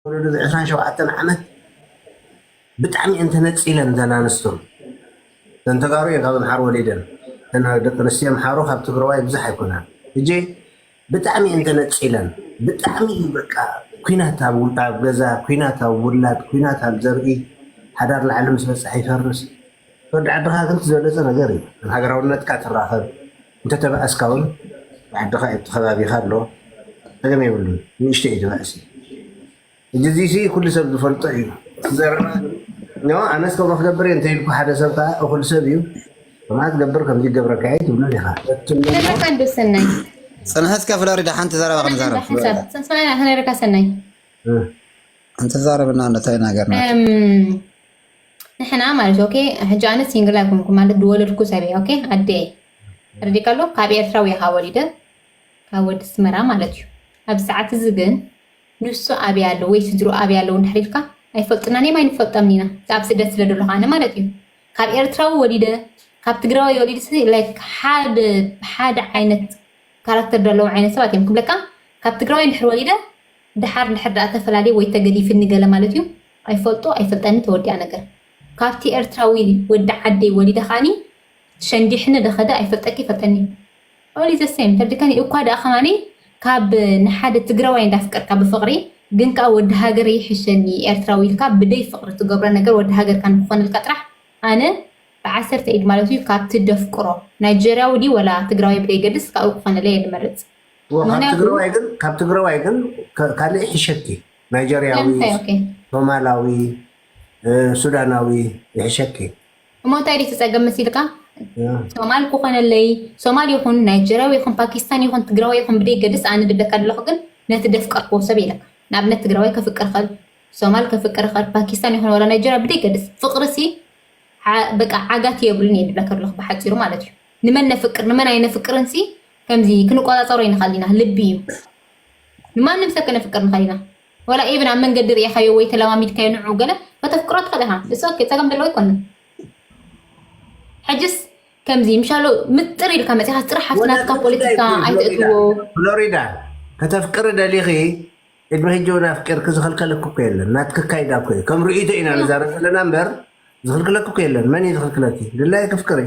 ወለዶ ዕስራን ሸውዓተን ዓመት ብጣዕሚ እየን ተነፂለን እዘን ኣንስቶም። እዘን ተጋሩ እየን ካብ ኣምሓሩ ወሊደን። እዘን ደቂ ኣንስትዮ ኣምሓሩ ካብ ትግራዋይ ብዙሕ ኣይኮናን። ሕጂ ብጣዕሚ እየን ተነፂለን። ብጣዕሚ እዩ በቃ ኩናት ኣብ ውል-፣ ኣብ ገዛ፣ ኩናት ኣብ ውላድ፣ ኩናት ኣብ ዘርኢ፣ ሓዳር ላዕሊ ምስ በፅሐ ይፈርስ። ወዲ ዓድኻ ግን ዝበለፀ ነገር እዩ። ኣብ ሃገራውነትካ ትራኸብ። እንተተባእስካ እውን ዓድኻ እዩ፣ እቲ ከባቢኻ ኣሎ። ጸገም የብሉን። ንእሽተይ እዩ እቲ ባእሲ። ሕጂ እዚ ሲ ኩሉ ሰብ ዝፈልጦ እዩ። ዘረባ ኖ፣ ኣነስ ከምኡ ክገብር እየ እንተኢልኩ ሓደ ሰብ ከዓ እኹል ሰብ እዩ። ከምኣ ትገብር ከምዚ ይገብረካ እየ ትብሎ ኢኻ። እትም ደሞ ነረካ እንዶ ሰናይ። ጽንሐትካ ፍሎሪዳ ሓንቲ ዘረባ ክንዛረብ። ሓንሳብ፣ ጽንስና ኢና ከነረካ ሰናይ። እ። ሓንቲ ዛረብና እንዶ እንታይ ነገር ናት? እም፣ ንሕና ማለት ኦኬ፣ ሕጂ ኣነ ሲንግል ኣይኮንኩ ማለት ዝወለድኩ ሰብ እየ፣ ኦኬ፣ ኣደ እየ። ተረዲእካ ኣሎ? ካብ ኤርትራዊ እየ ካብ ወሊደ፣ ካብ ወዲ ኣስመራ ማለት እዩ። ኣብዚ ሰዓት እዚ ግን ንሱ ኣበይ ኣሎ ወይ ስድሩ ኣበይ ኣለዉ እንድሕር ኢልካ ኣይፈልጥናን እዮም ኣይንፈልጦምን ኢና። ኣብ ስደት ስለ ዘለኹ ኣነ ማለት እዩ። ካብ ኤርትራዊ ወሊደ፣ ካብ ትግራዋይ ወሊደ ሲ፣ ላይክ፣ ሓደ፣ ሓደ ዓይነት ካራክተር ዘለዎም ዓይነት ሰባት እዮም ክብለካ። ካብ ትግራዋይ እንድሕር ወሊደ፣ ደሓር እንድሕር ደኣ ተፈላልየ ወይ ተገዲፍኒ ገለ ማለት እዩ። ኣይፈልጦ፣ ኣይፈልጠኒ፣ ተወዲኣ ነገር። ካብቲ ኤርትራዊ ወዲ ዓደይ ወሊደ ከኣኒ፣ ሸንዲሕኒ ደኸደ ኣይፈልጠኪ ይፈልጠኒ። All is the same። ተርዲካኒ እኳ ደኣ ከማኒ ካብ ንሓደ ትግራዋይ እንዳፍቀርካ ብፍቕሪ፣ ግን ከኣ ወዲ ሃገር ይሕሸኒ ኤርትራዊ ኢልካ ብደይ ፍቕሪ ትገብሮ ነገር ወዲ ሃገርካ ንክኾነልካ ጥራሕ ኣነ ብዓሰርተ ኢድ ማለት እዩ ካብቲ ደፍቅሮ ናይጀርያዊ ድዩ ወላ ትግራዋይ ብደይ ገድስ ካብኡ ክኾነለይ እየ ዝመርጽ። እዎ፣ ካብ ምኽንያቱ ትግራዋይ ግን፣ ካብ ትግራዋይ ግን ከ-፣ ካልእ ይሕሸኪ። ናይጀርያዊ፣ ስለምንታይ? ኦኬ። ሶማላዊ፣ እ፣ ሱዳናዊ ይሕሸኪ። እሞ እንታይ ድዩ እቲ ጸገም መሲልካ? እ። ሶማል ክኾነለይ፣ ሶማል ይኹን ናይጀርያዊ ይኹን ፓኪስታን ይኹን ትግራዋይ ይኹን ብደይ ገድስ ኣነ ድብለካ ዘለኹ ግን ነቲ ደፍቀርክዎ ሰብ ኢለካ። ንኣብነት ትግራዋይ ከፍቅር ኸል፣ ሶማል ከፍቅር ኸል፣ ፓኪስታን ይኹን ወላ ናይጀርያ ብደይ ገድስ ፍቕሪ ሲ ዓ-፣ በቃ ዓጋቲ የብሉን እየ ድብለካ ዘለኹ ብሓጺሩ ማለት እዩ። ንመን ነፍቅር ንመን ኣይነፍቅርን ሲ ከምዚ ክንቆጻጸሮ ይንኽእል ኢና። ልቢ እዩ። ንማንም ሰብ ከነፍቅር ንኽእል ኢና። ወላ ኢቭን ኣብ መንገዲ ርኢኻዮ ወይ ተለማሚድካዮ ንዑ ገለ ከተፍቅሮ ትኽእል ኢኻ። እሱ ኦኬ፣ ጸገም ዘለዎ ኣይኮነን። ሕጅስ ከምዚ ምሻሎ ምጥር ኢልካ መጺኻ ጥራሕ ኣብቲ ወላ ናትካ ፖለቲካ ጉዳይ እዩ፣ ኣይተእትዎ። ፍሎሪዳ፣ ፍሎሪዳ፣ ከተፍቅሪ ደሊኺ፣ ቅድሚ ሕጂ እውን ኣፍቂርኪ ዝኸልከለኪ እኮ የለን። ናትኪ ኣካይዳ እኮ እዩ። ከም ርእይቶ ኢና ንዛረብ ዘለና እምበር፣ ዝኽልክለኪ እኮ የለን። መን እዩ ዝኽልክለኪ? ድላየ ክፍቅሪ።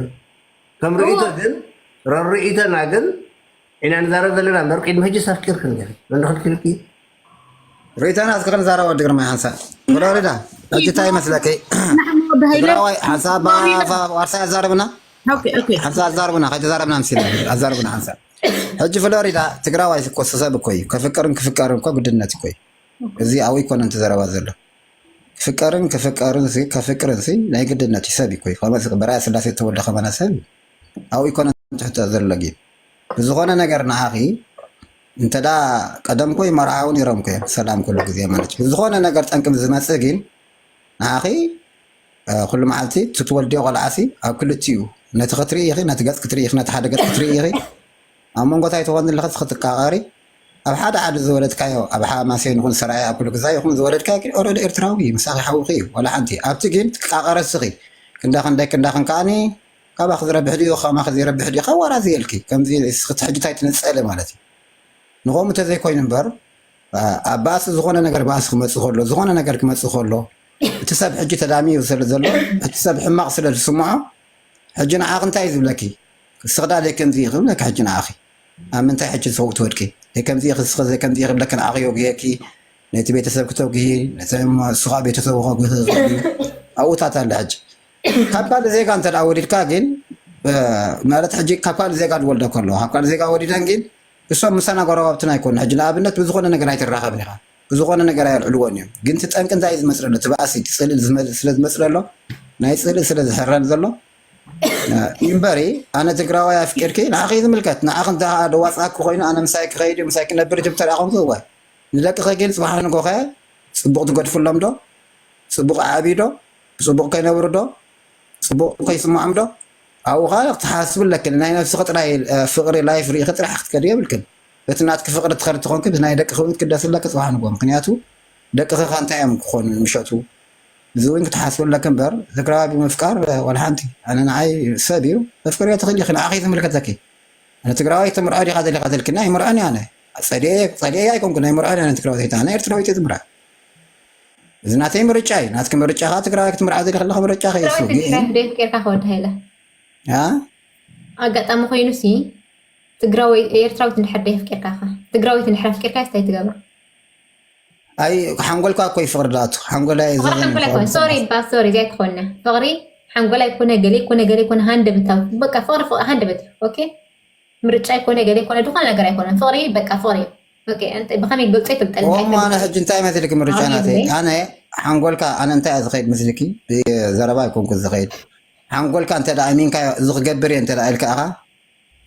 ከም ርእይቶ እዎ። ግን፣ ረርእይቶና ግን፣ ኢና ንዛረብ ዘለና እምበር፣ ቅድሚ ሕጂስ ኣፍቂርኪ ነይርኪ። መን ዝኽልክለኪ? ርእይቶና እስኪ ክንዛረብ ወዲ ግርማይ ሓንሳብ። ፍሎሪዳ፣ ሕጂ እንታይ ይመስለኪ? ንሕና ወዲ ሃይለ ትግራዋይ ሓንሳብ ፍሎሪዳ። ባ-፣ ባ-፣ ዋርሳይ ኣዛርብና? ኦኬ፣ ኦኬ። ሓንሳብ ኣዛርብና፣ ከይተዛረብና ኣምሲልና። ኣዛርብና ሓንሳብ። ሕጂ ፍሎሪዳ፣ ትግራዋይ እኮ ሰብ እኮ እዩ። ከፍቅርን ክፍቀርን እኮ ግድነት እኮ እዩ። እዚ ኣብኡ ኣይኮነን እቲ ዘረባ ዘሎ። ክፍቀርን ክፍቀርን ሲ፣ ከፍቅርን ሲ ናይ ግድነት እዩ። ሰብ እዩ እኮ እዩ። ከመ-፣ በርኣያ ስላሴ ተወልደ ከማና ሰብ እዩ። ኣብኡ ኣይኮነን እቲ ሕቶ ዘሎ ጌም። ብዝኾነ ነገር ንዓኺ እንተ ደኣ ቀደም እኮ ይመርዓው ነይሮም እኮ እዮም። ሰላም ኩሉ ግዜ ማለት እዩ። ብዝኾነ ነገር ጠንቂ ዝመጽእ ግን ንዓኺ፣ እ፣ ኩሉ መዓልቲ እቲ ትወልድዮ ቆልዓ ሲ ኣብ ክልቲኡ ነቲ ክትርኢ ኢኺ፣ ነቲ ገጽ ክትርኢ ኢኺ፣ ነቲ ሓደ ገጽ ክትርኢ ኢኺ። ኣብ መንጎ እንታይ ትኾኒ ኣለኺ? እስኺ ትቃቐሪ። ኣብ ሓደ ዓዲ ዝወለድካዮ፣ ኣብ ሓማሴን ይኹን ሰራየ፣ ኣብ ኩሉ ግዛ ይኹን ዝወለድካዮ ግን ኦረዲ ኤርትራዊ እዩ፣ ምሳኺ ሓውኺ እዩ፣ ዋላ ሓንቲ። ኣብቲ ግን ትቃቐረ እስኺ። ክንዳ ክንደይ ክንዳ ክንከኣኒ ካባኺ ዝረብሕ ድዩ፣ ከማኺ ዘይረብሕ ድዩ፣ ከዋራዝየልኪ። ከምዚ እስኺ እቲ ሕጂ እንታይ ትነጸሊ ማለት እዩ። ንኸምኡ እንተዘይኮይኑ እምበር፣ ኣ-፣ ኣብ ባእሲ ዝኾነ ነገር ባእሲ ክመጽእ ከሎ፣ ዝኾነ ነገር ክመጽእ ከሎ፣ እቲ ሰብ ሕጂ ተዳሚሩ ስለ ዘሎ፣ እቲ ሰብ ሕማቕ ስለ ዝስምዖ፣ ሕጂ ንዓኺ እንታይ እዩ ዝብለኪ? ስኽዳ ደይ ከምዚ ኢኺ ዝብለኪ ሕጂ ንዓኺ። ኣብ ምንታይ ሕጂ ሰው ትወድቂ? ደይ ከምዚ ኢኺ፣ ስኺ ደይ ከምዚ ኢኺ ዝብለኪ ንዓኺ የጉየኪ፣ ነቲ ቤተሰብ ክተጉሂ፣ ነቲ እሱ ኸዓ ቤተሰቡ ከጉሂ ዝኽእል እዩ። ኣብኡታት ኣለ ሕጂ። ካብ ካልእ ዜጋ እንተ ደኣ ወሊድካ ግን፣ እ፣ ማለት ሕጂ ካብ ካልእ ዜጋ ዝወልደ ከሎ፣ ካብ ካልእ ዜጋ ወሊደን ግን እሶም ምሳና ጎረባብትና ኣይኮኑ። ሕጂ ንኣብነት ብዝኾነ ነገር ኣይትራኸብን ኢኻ። ብዝኾነ ነገር ኣየልዕልዎን እዮም። ግን እቲ ጠንቂ እንታይ እዩ ዝመጽእ ዘሎ? እቲ ባእሲ፣ እቲ ጽልኢ ዝመ-፣ ስለ ዝመጽእ ዘሎ፣ ናይ ጽልኢ ስለ ዝሕረን ዘሎ፣ እ፣ እምበሪ፣ ኣነ ትግራዋይ ኣፍቂርኪ፣ ንዓኺ እዩ ዝምልከት። ንዓኺ እንተ ደዋጽኣኪ ኮይኑ፣ ኣነ ምሳይ ክኸይድ እዩ፣ ምሳይ ክነብር እዩ ትብል ተደኣ ኮንኪ፣ እወ። ንደቅኺ ግን ጽባሕ ንጎኸ ጽቡቕ ትገድፍሎም ዶ? ጽቡቕ ዓብዩ ዶ? ብጽቡቕ ከይነብሩ ዶ? ጽቡቕ ከይስምዖም ዶ? ኣብኡ ኸኣ ክትሓስቢ ኣለኪ። ናይ ነብስኺ ጥራይ፣ እ፣ ፍቕሪ ላይፍ ርኢኺ ጥራሕ ክትከዲ የብልክን። በቲ ናትኪ ፍቕሪ ትኸዲ ተኾንኪ፣ ብናይ ደቅኺ እውን ክትግደሲ ኣለኪ ጽባሕ ንግሆ። ምኽንያቱ ደቅኺ ኸኣ እንታይ እዮም ክኾኑ ንምሸቱ? እዚ እውን ክትሓስቢ ኣለኪ እምበር፣ ተግራባቢ ምፍቃር፣ እ፣ ዋላ ሓንቲ። ኣነ ንዓይ ሰብ እዩ፣ መፍቀሪ ትኽእሊ ኢኺ፣ ንዓኺ እዩ ዝምልከተኪ። ኣነ ትግራዋይ ተምርዖ ዲኻ ደሊኻ ተልክና፣ ኣይምርዖን እየ ኣነ። ጸሊኤ፣ ጸሊኤ ኣይኮንኩን፣ ኣይምርዖን እየ ኣነ ትግራዋይ ተይታ፣ ኣነ ኤርትራዊት እየ ዝምርዐ። እዚ ናተይ ምርጫ እዩ። ናትኪ ምርጫ ከዓ ትግራዋይ ክትምርዓ ደሊ ከለካ ምርጫ ከይሱ ትግራዊት እንድሕር ደይፍቅርካ ክወድሃ ኢለ ኣጋጣሚ ኮይኑ ሲ ትግራወይ ኤርትራዊት እንድሕር ደይፍቅርካ ትግራዊት እንድሕር ኣፍቅርካ ስታይ ትገብር ኣይ ሓንጎልካ እኮ ይፍቅር ዳኣቱ ሓንጎላ ሶሪ ባ ሶሪ እዚኣ ትኾነ ፍቅሪ ሓንጎላ ይኮነ ገለ ይኮነ ገለ ይኮነ ሃንደበታዊ በቃ ፍቅሪ ፍቅሪ ሃንደበት ኦኬ ምርጫ ይኮነ ገለ ይኮነ ድኳ ነገር ኣይኮነን ፍቅሪ በቃ ፍቅሪ እዩ ብከመይ ገልጾ ይፈልጠል ኣነ ሕጂ እንታይ መስልኪ ምርጫ ናተይ ኣነ ሓንጎልካ ኣነ እንታይ ዝኸይድ መስልኪ ዘረባ ኣይኮንኩ ዝኸይድ ሓንጎልካ እንተ ኣሚንካ እዚ ክገብር እየ እንተ ኢልካ ኢኻ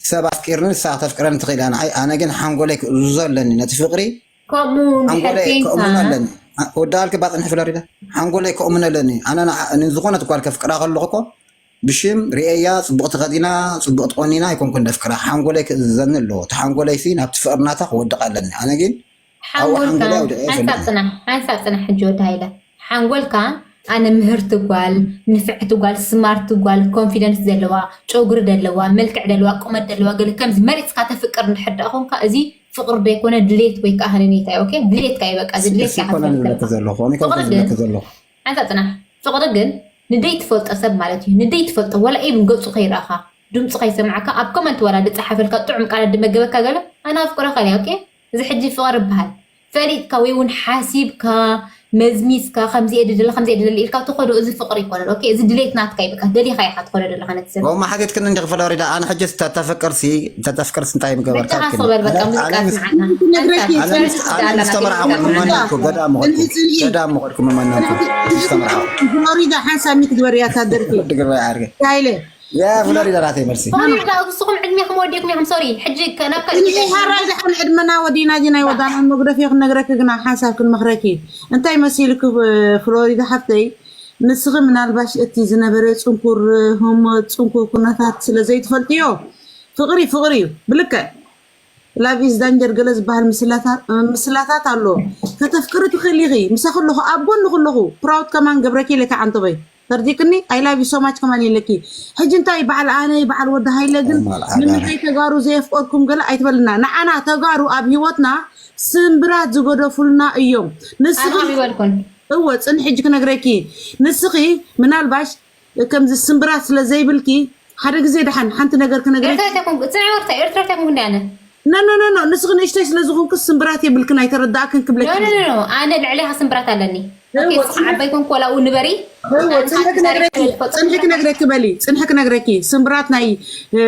ሰብ ኣፍቂርኒ ንሳ ከተፍቅረኒ ትኽእል እያ ንዓይ ኣነ ግን ሓንጎለይ ክእዝዞ ኣለኒ ነቲ ፍቅሪ ከምኡ ሓንጎለይ ከእምኖ ኣለኒ ወዳልኪ ባፅንሒ ፍሎሪዳ ሓንጎለይ ከእምኖ ኣለኒ ኣነ ዝኾነት ጓል ከፍቅራ ከለኹ እኮ ብሽም ርእየያ ፅቡቅ ተኸዲና ፅቡቅ ተቆኒና ኣይኮንኩን ደፍቅራ ሓንጎለይ ክእዝዘኒ ኣለዎ እቲ ሓንጎለይ ሲ ናብቲ ፍቅርናታ ክወድቅ ኣለኒ ኣነ ግን ሓንጎልካ ሓንሳብ ፅናሕ ሓንሳብ ፅናሕ ሕጂ ወዲ ሃይለ ሓንጎልካ ኣነ ምህርቲ ጓል ንፍዕቲ ጓል ስማርት ጓል ኮንፊደንስ ዘለዋ ጨጉሪ ዘለዋ መልክዕ ዘለዋ ቁመት ዘለዋ ገለ ከምዚ መሪፅካ ተፍቅር እንድሕር ደኣ ኮንካ እዚ ፍቅሪ ዶ ይኮነ ድሌት ወይ ከዓ ህንኔታ እዩ ድሌትካ እዩ በቃ ድሌትካ ዘለኹ ሓንሳብ ፅናሕ ፍቅሪ ግን ንደይ ትፈልጦ ሰብ ማለት እዩ ንደይ ትፈልጦ ወላ ኢብን ገፁ ከይረኣኻ ድምፁ ከይሰማዕካ ኣብ ኮመንት ወላ ዝፀሓፈልካ ጥዑም ቃላት ዝመገበካ ገለ ኣነ ኣፍቅረካ እየ ኦኬ እዚ ሕጂ ፍቅሪ ይበሃል ፈሊጥካ ወይ እውን ሓሲብካ መዝሚዝካ ከምዚ እየ ድደሊ ከምዚ እየ ድደሊ ኢልካ ትኸዶ እዚ ፍቅሪ ይኮነን ኦኬ እዚ ድሌት ናትካ እዩ በቃ ደሊኻ ኢኻ ትኸዶ ዘለኻ ነቲ ሰብ ኦ ማሓገትክን እንዲኺ ፍሎሪዳ ኣነ ሕጂ ተተፍቅርሲ ተተፍቅርሲ እንታይ ምገበርካ ብቻኻ ክብል በል በቃ ሙዚቃ ስምዓና ትነግረኪ ኣነ ምስ- ኣነ ምስ ተመርዓኹ ምመነንኩ ገዳም ምኸድኩ ገዳም ምኸድኩ ምመነንኩ ምስ ተመርዓኹ ፍሎሪዳ ሓንሳብ ሚት ግበርያ ታደርኪ ድግርባይ ዓርገ ሃይለ ያ ፍሎሪዳ ናተይ መልሲ ፍሎሪዳ ንስኹም ዕድሜኹም ወዲእኩም ኢኹም ሶሪ ሕጂ ከ- ናብ ካልእ ጉዳይ ሃራይ ድሓን ዕድመና ወዲና ዲና ይወዳና መግደፊ ክነግረኪ ግና ሓንሳብ ክንመኽረኪ እንታይ መሲልኪ ፍሎሪዳ ሓፍተይ ንስኺ ምናልባሽ እቲ ዝነበረ ፅንኩር ህሞት ፅንኩር ኩነታት ስለ ዘይትፈልጥዮ ፍቅሪ ፍቅሪ እዩ ብልክዕ Love is danger ገለ ዝበሃል ምስላታት ኣሎ። ከተፍቅሪ ትኽእሊ ኢኺ። ምሳኺ ኣለኹ፣ ኣብ ጎንኺ ኣለኹ። Proud ከማን ገብረኪ ኢለ ከዓንተበይ። ተርዲክኒ? I love you so much ከማን ኢለኪ። ሕጂ እንታይ በዓል ኣነ በዓል ወዲ ሃይለ ግን ንምንታይ ተጋሩ ዘየፍቀርኩም ገለ ኣይትበልና። ንዓና ተጋሩ ኣብ ሂወትና ስምብራት ዝገደፉልና እዮም። ንስኺ ኣነ ይበልኩን እወ ጽንሒ ሕጂ ክነግረኪ። ንስኺ ምናልባሽ ከምዚ ስምብራት ስለ ዘይብልኪ ሓደ ግዜ ደሓን ሓንቲ ነገር ክነግረኪ ኤርትራ ተኩም ጽንዕ ወርታ ኤርትራ ተኩም እንደ ኣነ no no no no ንስኺ ንእሽተይ ስለ ዝኾንክስ ስምብራት የብልክን ኣይተረዳእክን ክብለኪ no no no ኣነ ልዕሌኻ ስምብራት ኣለኒ እወ፣ ጽንሒ- ዓባይ ኮንኩ ወላ ንበሪ እወ፣ ጽንሒ ክነግረኪ ጽንሒ ክነግረኪ በሊ ጽንሒ ክነግረኪ ስምብራት ናይ እ፣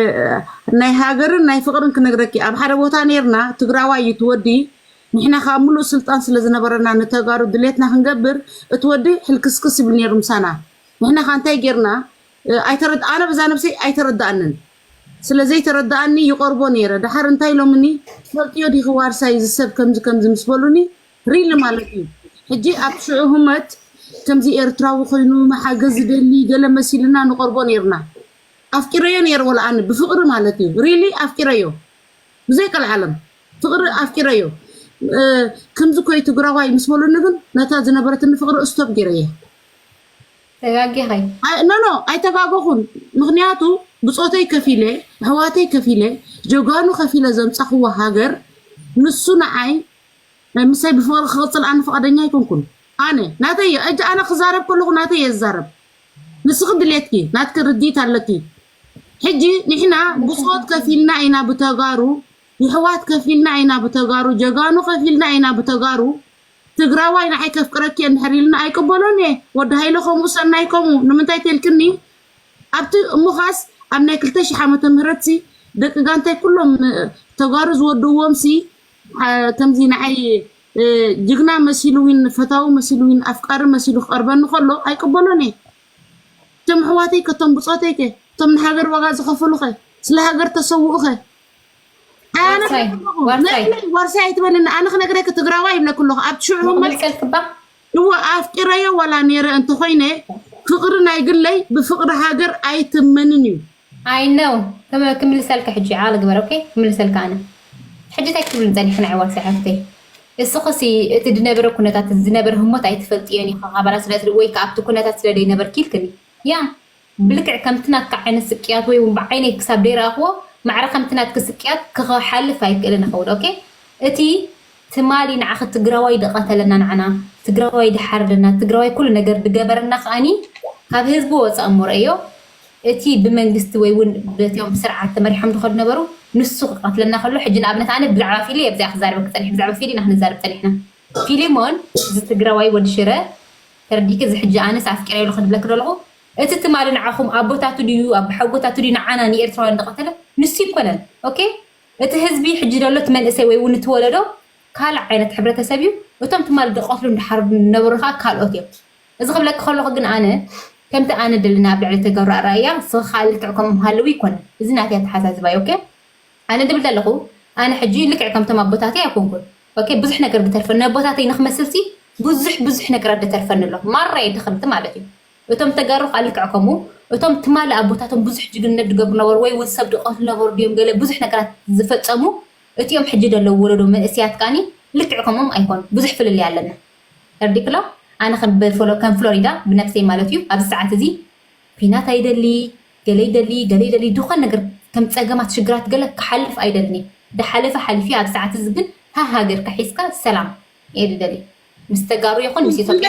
ናይ ሃገርን ናይ ፍቅርን ክነግረኪ ኣብ ሓደ ቦታ ነርና ትግራዋይ እዩ ትወዲ ንሕና ከዓ ሙሉእ ስልጣን ስለ ዝነበረና ንተጋሩ ድሌትና ክንገብር እቲ ወዲ ሕልክስክስ ይብል ነይሩ ምሳና ንሕና ከዓ እንታይ ጌርና ኣይተረድ ኣነ በዛ ነብሰይ ኣይተረዳኣንን ስለ ዘይተረዳኣኒ ይቆርቦ ነይረ ደሓር እንታይ ኢሎምኒ ትፈልጥዮ ዲኺ ዋርሳይ እዚ ሰብ ከምዚ ከምዚ ምስ በሉኒ ሪሊ ማለት እዩ ሕጂ ኣብ ሽዑ ህመት ከምዚ ኤርትራዊ ኮይኑ መሓገዝ ዝደሊ ገለ መሲልና ንቆርቦ ነይርና ኣፍቂረዮ ነይረ ወላ ኣነ ብፍቅሪ ማለት እዩ ሪሊ ኣፍቂረዮ ብዘይ ቀልዓለም ፍቅሪ ኣፍቂረዮ ከምዚ ኮይ ትግራዋይ ምስ በሉኒ ግን ነታ ዝነበረትኒ ፍቅሪ እስቶፕ ገይረየ ተጋጊኺ ኖ ኖ ኣይተጋገኹን ምክንያቱ ብፆተይ ከፊለ ኣሕዋተይ ከፊለ ጀጋኑ ከፊለ ዘምፃኽዎ ሃገር ንሱ ንዓይ ምሳይ ብፍቅሪ ክቅፅል ኣነ ፍቃደኛ ኣይኮንኩን ኣነ ናተይ እየ እጂ ኣነ ክዛረብ ከለኩ ናተይ እየ ዝዛረብ ንስኺ ድሌትኪ ናትኪ ርድኢት ኣለኪ ሕጂ ንሕና ብፆት ከፊልና ኢና ብተጋሩ የሕዋት ከፊልና ኢና ብተጋሩ ጀጋኑ ከፊልና ኢና ብተጋሩ ትግራዋይ ንዓይ ከፍቅረኪ እየ እንድሕር ኢልና ኣይቅበሎን እየ ወዲ ሃይለ ከምኡ ሰናይ ከምኡ ንምንታይ ተልክኒ ኣብቲ እሙኻስ ኣብ ናይ ክልተ ሽሕ ዓመተ ምህረት ሲ ደቂ ጋንታይ ኩሎም ተጋሩ ዝወድዎም ሲ ከምዚ ንዓይ ጅግና መሲሉ ዊን ፈታዊ መሲሉ ዊን ኣፍቃሪ መሲሉ ክቀርበኒ ከሎ ኣይቅበሎን እየ እቶም ኣሕዋተይ ከ እቶም ብፆተይ ከ እቶም ንሃገር ዋጋ ዝኸፈሉ ከ ስለ ሃገር ተሰውኡ ከ ኣነ ዋርሳይ። ዋርሳይ ኣይትበልኒ ኣነ ክነግረኪ ትግራዋይ ይብለኪ ኣለኹ ኣብ ሽዑ መ- ምልሰልክባ እወ ኣፍቂረዮ ዋላ ነይረ እንተኮይነ ፍቅሪ ናይ ግለይ ብፍቅሪ ሃገር ኣይትመንን እዩ ኣይ ነው ክምልሰልካ ሕጂ ዓቕሊ ግበር ኦኬ ክምልሰልካ ኣነ ሕጂ እንታይ ክትብሉን ፀኒሕክን ኣሕዋት ሓፍተይ እስኽሲ እቲ ዝነበረ ኩነታት ዝነበረ ህሞት ኣይትፈልጥዮን ኢኻ ካባና ስለ ወይ ከዓ ኣብቲ ኩነታት ስለ ዘይነበርኪ ኢልክኒ ያ ብልክዕ ከምቲ ናትካ ዓይነት ስቅያት ወይ እውን ብዓይነይ ክሳብ ዘይረኣኽዎ ማዕረ ከምቲ ናትኪ ስቅያት ክሓልፍ ኣይክእልን እኸውን ኦኬ እቲ ትማሊ ንዓኺ ትግራዋይ ድቐተለና፣ ንዓና ትግራዋይ ድሓርደና፣ ትግራዋይ ኩሉ ነገር ድገበረና ከኣኒ ካብ ህዝቢ ወፃእ እሞ ረእዮ። እቲ ብመንግስቲ ወይ እውን በቲኦም ብስርዓት ተመሪሖም ዝኸዱ ነበሩ። ንሱ ክቐትለና ከሎ ሕጂ ንኣብነት ኣነ ብዛዕባ ፊሊ እየ ብዚኣ ክዛረበ ክፀኒሕ፣ ብዛዕባ ፊሊ ኢና ክንዛረብ ፀኒሕና። ፊሊሞን እዚ ትግራዋይ ወዲ ሽረ ተረዲክ፣ እዚ ሕጂ ኣነስ ኣፍቂረ ኢሉ ክድብለክ ዘለኹ እቲ ትማሊ ንዓኹም ኣቦታቱ ድዩ ኣብ ሓጎታቱ ድዩ ንዓና ንኤርትራውያን ዝቐተለ ንሱ ይኮነን። ኦኬ፣ እቲ ህዝቢ ሕጂ ዘሎ እቲ መንእሰይ ወይ እውን እቲ ወለዶ ካልእ ዓይነት ሕብረተሰብ እዩ። እቶም ትማሊ ዝቐትሉ እንዳሓርዱ ዝነበሩ ከዓ ካልኦት እዮም። እዚ ክብለኪ ከለኹ ግን ኣነ ከምቲ ኣነ ደልና ኣብ ልዕሊ ተጋሩ ኣረኣእያ ስኻ ልክዕ ከምኡ ምሃለዊ ይኮነን። እዚ ናተይ ኣተሓሳስባ እዩ። ኦኬ፣ ኣነ ድብል ዘለኹ ኣነ ሕጂ ልክዕ ከምቶም ኣቦታተይ ኣይኮንኩን። ኦኬ፣ ብዙሕ ነገር ድተርፈኒ ኣቦታተይ ንክመስልሲ ብዙሕ ብዙሕ ነገራት ድተርፈኒ ኣሎ። ማራ እየ ድኽምቲ ማለት እዩ። እቶም ተጋሩ ከዓ ልክዕ ከምኡ እቶም ትማሊ ኣቦታቶም ብዙሕ ጅግንነት ድገብሩ ነበሩ ወይ እውን ሰብ ድቐትሉ ነበሩ ድዮም ገለ ብዙሕ ነገራት ዝፈፀሙ እቲኦም ሕጂ ደለዉ ወለዶ መንእስያት ከዓኒ ልክዕ ከምኦም ኣይኮኑ። ብዙሕ ፍልልይ ኣለና። ተረዲክሎ ኣነ ከም በ- ከም ፍሎሪዳ ብነብሰይ ማለት እዩ ኣብዚ ሰዓት እዚ ኲናት ኣይደሊ ገለ ይደሊ ገለ ይደሊ ድኾን ነገር ከም ፀገማት ሽግራት ገለ ክሓልፍ ኣይደልን እየ። ድሓለፈ ሓሊፊ ኣብ ሰዓት እዚ ግን ሃ ሃገርካ ሒዝካ ሰላም እየ ድደሊ ምስ ተጋሩ ይኹን ምስ ኢትዮጵያ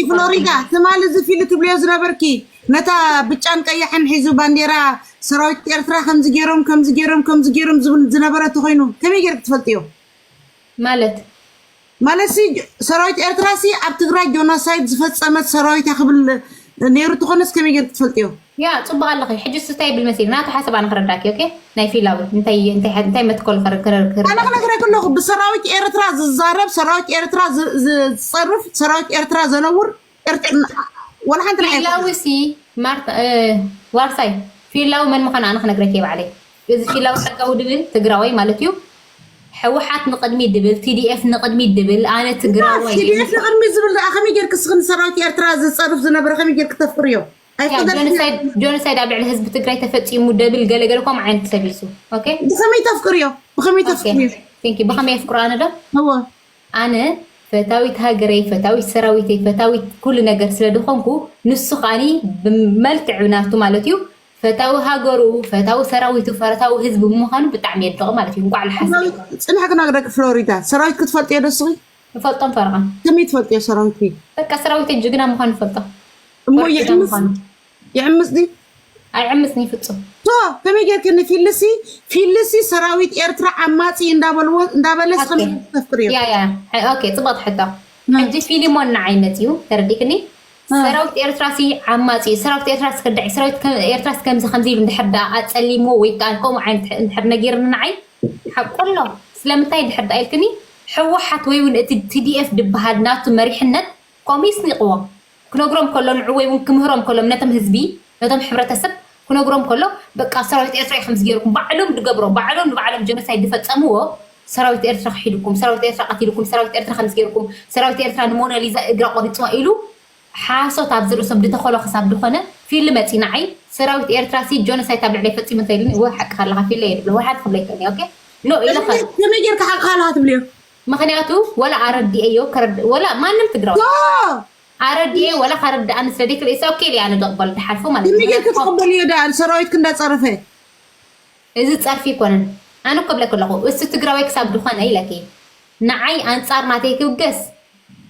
ፍሎሪዳ ትማሊ እዚ ፊሉ ትብልዮ ዝነበርኪ ነታ ብጫን ቀያሕን ሒዙ ባንዴራ ሰራዊት ኤርትራ ከምዚ ገይሮም ከምዚ ገይሮም ከምዚ ገይሮም ዝብል ዝነበረ ተኮይኑ ከመይ ገይርክ ትፈልጥዮ? ማለት ማለት ሲ ሰራዊት ኤርትራ ሲ ኣብ ትግራይ ጆኖሳይድ ዝፈፀመት ሰራዊት እያ ክብል ነይሩ ተኾነስ ከመይ ገይርክ ትፈልጥዮ? ያ ፅቡቅ ኣለኺ። ሕጂ እሱ እንታይ ይብል መሲል ናቱ ሓሳብ ኣነ ክረዳኪ። ኦኬ ናይ ፊላዊ እንታይ እንታይ እንታይ መትኮል ከረከረከረ ኣነ ክነግረክ ኣለኹ ብሰራዊት ኤርትራ ዝዛረብ ሰራዊት ኤርትራ ዝ- ዝ- ዝፀርፍ ሰራዊት ኤርትራ ዘነውር ኤርት- ወላ ሓንቲ ንዓይ ፊላዊ ሲ ማርታ እ፣ ዋርሳይ ፊላዊ መን ምዃኑ ኣነ ክነግረኪ እየ ባዕለይ። እዚ ፊላዊ ሓቃዊ ድብል ትግራዋይ ማለት እዩ። ሕወሓት ንቅድሚ ድብል ቲዲኤፍ ንቅድሚ ድብል ኣነ ትግራዋይ እየ። ቲዲኤፍ ንቅድሚ ዝብል ደኣ ከመይ ጌርክ እስኺ ንሰራዊት ኤርትራ ዝፀርፍ ዝነበረ ከመይ ጌርክ ተፍቅርዮ? ያ ኣይፈለጥኩ። ጆኖሳይድ ጆኖሳይድ ኣብ ልዕሊ ህዝቢ ትግራይ ተፈፂሙ ደብል ገለ ገለ ከምኡ ዓይነት ሰብ እዩ እሱ። ኦኬ ብኸመይ ተፍቅርዮ? ብኸመይ ኦኬ ተፍቅርዮ? ቴንክ ዩ። ብኸመይ የፍቅሮ ኣነ ዶ? እወ ኣነ ፈታዊት ሃገረይ፣ ፈታዊት ሰራዊተይ፣ ፈታዊት ኩሉ ነገር ስለ ድኾንኩ ንሱ ከኣኒ ብመልክዕ ናቱ ማለት እዩ ፈታዊ ሃገሩ፣ ፈታዊ ሰራዊቱ፣ ፈታዊ ህዝቢ ብምዃኑ ብጣዕሚ የድንቖ ማለት እዩ። እንቋዕ ልሓስብ ጽንሕ ክነግረክ ፍሎሪዳ ሰራዊት ክትፈልጥዮ ዶ ስኺ? ንፈልጦም ፈረቓ። ከመይ ትፈልጥዮ ሰራዊት? በቃ ሰራዊተይ ጅግና ምዃኑ ንፈልጦ። እሞ ይዕምስ ይዕምስ ድዩ? ኣይዕምጽኒ ፍጹም። ቶ ከመይ ጌርክኒ ፊልሲ ፊልሲ ሰራዊት ኤርትራ ዓማጺ እንዳበልዎ እንዳበለስ ከመይ ጌርክ ተፍቅርዮ? ያ ያ ኦኬ ጽቡቅ ሕቶ። ሕጂ ፊሊሞን ንዓይ መጽዩ ተረዲክኒ። ሰራዊት ኤርትራ ሲ ዓማጺ ሰራዊት ኤርትራ ስክዳዒ ሰራዊት ኤርትራ ከምዚ ከምዚ ኢሉ እንድሕር ደኣ ኣጸሊምዎ ወይ ከዓ ከምኡ ዓይነት እንድሕር ነጊርኒ ንዓይ ሓቁ ኣሎ። ስለምንታይ እንድሕር ደኣ ኢልክኒ ሕወሓት ወይ እውን እቲ ቲዲኤፍ ድበሃል ናቱ መሪሕነት ከምኡ ይስኒቕዎም ክነግሮም ከሎ ንዑ ወይ እውን ክምህሮም ከሎ ነቶም ህዝቢ ነቶም ሕብረተሰብ ክነግሮም ከሎ በቃ ሰራዊት ኤርትራ እዩ ከምዚ ገይርኩም ባዕሎም ድገብሮ ባዕሎም ንባዕሎም ጀኖሳይድ ድፈፀምዎ ሰራዊት ኤርትራ ክሒድኩም ሰራዊት ኤርትራ ቀቲልኩም ሰራዊት ኤርትራ ከምዚ ገይርኩም ሰራዊት ኤርትራ ንሞናሊዛ እግራ ቆሪፅዋ ኢሉ ሓሶት ኣብዚ ርእሶም ድተኸሎ ክሳብ ድኾነ ፊሊ መፂ ንዓይ ሰራዊት ኤርትራ ሲ ጆኖሳይድ ኣብ ልዕለይ ፈፂሙ እንተኢሉኒ እወ ሓቅኻ ኣለኻ ፊለ እየ ድብሎ ወይ ሓንቲ ክብሎ ይክእል ኦኬ ኖ ኢለ ከመይ ጌርካ ሓቅኻ ኣለኻ ትብልዮ ምኽንያቱ ወላ ኣረዲኤዮ ከረድ ወላ ማንም ትግራዊ ኣረዲኤ ወላ ከረድኣኒ ስለ ዘይክእል it's okay ኢለ ኣነ ደቕበል ድሓልፎ ማለት እዩ። ከመይ ጌርኪ ትቕበልዮ ደኣ ሰራዊት ክንዳ ጸረፈ? እዚ ጸርፊ ኣይኮነን። ኣነ እኮ እብለኪ ኣለኹ እሱ ትግራዋይ ክሳብ ዝኾነ ኢለኪ ንዓይ ኣንጻር ናተይ ክብገስ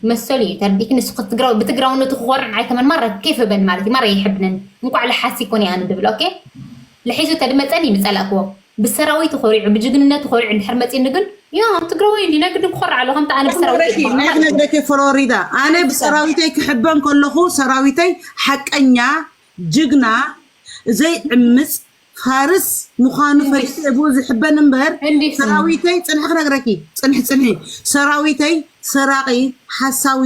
መሰሉ እዩ ተረዲእኪ ንሱ ትግራዊ ብትግራውነቱ ክኾርዕ ንዓይ ከመን ማራ ኬፍ እበል ማለት እዩ ማራ ይሕብንን እንቋዕ ልሓስ ይኮን ኣነ ድብል okay ልሒሱ ተድመፀኒ ምፀላእክዎ ብሰራዊቱ ኮሪዑ ብጅግንነቱ ኮሪዑ እንድሕር መፂኒ ግን ያ ትግራዋይ እንዲ ናይ ግድን ክኾርዕ ኣለዎ ከምቲ ኣነ ብሰራዊት ክነግረኪ ክኾርዕ ኣለዎ። ክነግረኪ ፍሎሪዳ ኣነ ብሰራዊተይ ክሕበን ከለኹ ሰራዊተይ ሓቀኛ ጅግና ዘይዕምፅ ፋርስ ምዃኑ ፈሊጠ ብኡ ዝሕበን እምበር እንዴት ነው? ሰራዊተይ ፅንሒ ክነግረኪ ፅንሒ ፅንሒ ሰራዊተይ ሰራቒ ሓሳዊ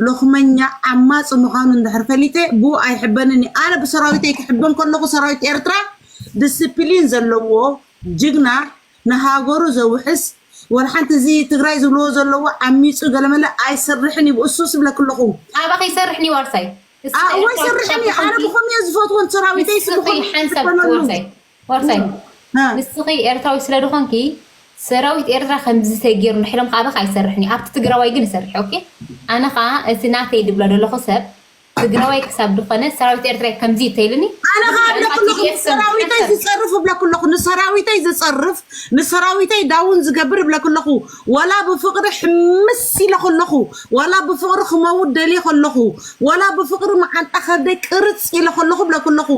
ሎኽመኛ ዓማፂ ምዃኑ እንድሕር ፈሊጠ ብኡ ኣይሕበንን እየ ኣነ ብሰራዊተይ ክሕበን ከለኹ ሰራዊት ኤርትራ ዲስፕሊን ዘለዎ ጅግና ንሃገሩ ዘውሕስ ወላ ሓንቲ እዚ ትግራይ ዝብልዎ ዘለዎ ዓሚፁ ገለመለ ኣይሰርሕን እዩ ብእሱስ እብለኪ ኣለኹ ኣባኺ ይሰርሕን እዩ ዋርሳይ እወ ይሰርሕን እዩ ኣነ ብኸምኡ እየ ዝፈትዎን ሰራዊተይ ስብኾን ይሕበነሉ ዋርሳይ ዋርሳይ ንስኺ ኤርትራዊ ስለ ዝኾንኪ ሰራዊት ኤርትራ ከምዚ ተገይሩ እንድሕር ኢሎም ከኣ ኣባኺ ኣይሰርሕን እዩ ኣብቲ ትግራዋይ ግን ይሰርሕ ኦኬ ኣነ ከኣ እቲ ናተይ ድብሎ ዘለኹ ሰብ ትግራዋይ ክሳብ ዝኾነ ሰራዊት ኤርትራ ከምዚ ተይልኒ ኣነ ከዓ እብለኩ ኣለኹ፣ ንሰራዊተይ ዝፀርፍ እብለኩ ኣለኹ፣ ንሰራዊተይ ዝፀርፍ፣ ንሰራዊተይ ዳውን ዝገብር እብለኩ ኣለኹ። ዋላ ብፍቕሪ ሕምስ ኢለ ከለኹ፣ ዋላ ብፍቕሪ ክመውት ደልየ ከለኹ፣ ዋላ ብፍቕሪ መዓንጣ ከብደይ ቅርፅ ኢለ ከለኹ እብለኩ ኣለኹ።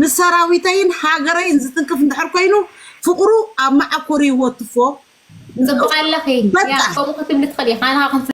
ንሰራዊተይን ሃገረይን ዝትንክፍ እንድሕር ኮይኑ ፍቕሩ ኣብ መዓኮሪ ይወትፎ። ፅቡቅ ኣለኺ። በቃ። ከምኡ ክትብሊ ትኽእል ኢኻ።